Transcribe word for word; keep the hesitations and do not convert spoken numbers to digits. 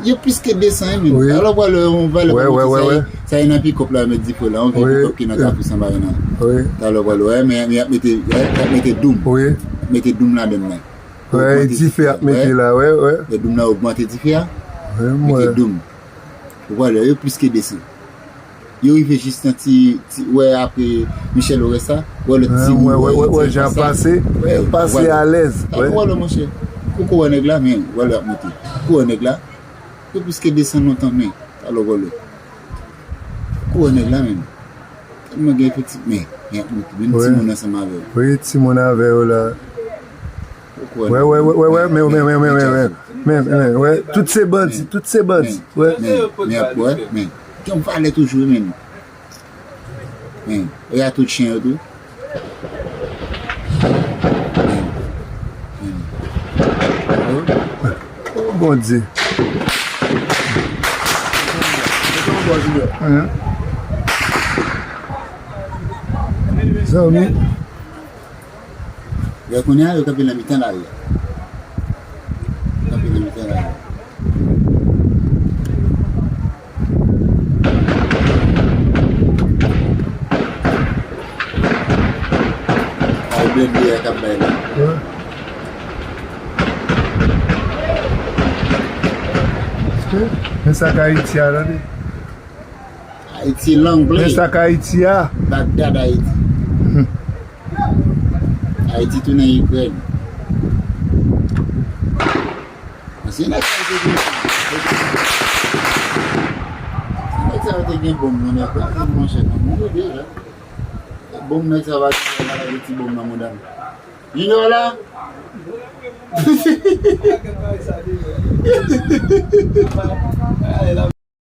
Yo plis ke de san, wi, men. Talè w pral wè yon valè, wè, wè, wè, sa e nan pikòp la, yo met dife la, yon vye pikòp ki nan Kafou Sanba la. Talè w pral wè, men y ap mete, y ap mete doum. Mete doum ladann nan. Wè, dife ap mete la, wè, wè. Lè doum nan ogmante dife a, mete doum. Ou pral wè, yo plis ke de san. Yo rive jis nan ti, ti, wè, apre Michel Oresta, wè lòt ti moun, wè, wè, wè, jan pase, pase alèz, wè. Ou wè lè, monchè, ou ko wè nèg la, men, wè lè ap monte. Ou ko wè nèg la, yo plis ke de san lontan, men, talè wè lè. Ou ko wè nèg la, men. Tèlman gen efektif, men, men ap monte, menm timoun ansanm avè yo. Wi, timoun avè yo la. Wè, wè, wè, wè, wè, men, men, men, men, men, men, men, men, wè, tout se bandi, tout se bandi, wè. Men, men, wè, men, gen yon valè toujou, men. Men, e a tout chen yo tou. Men, men. Oh, Bondye. Zanmi. Lè kounye a, yo kanpe nan mitan lari a. Kanpe nan mitan lari a. Ay, blende a k ap bay la. Men sa k Ayiti a, tande. Ayiti long play. Men sa k Ayiti a. Bagdad, Ayiti. Ayiti tounen Ikrèn. Ansyen nèg sa yo te gen, ansyen nèg sa yo te gen bonm nan men yo, monchè, nan men yo deja. Bonm nèg sa yo pa gen, pa gen ti bonm nan mouda m. Junior la.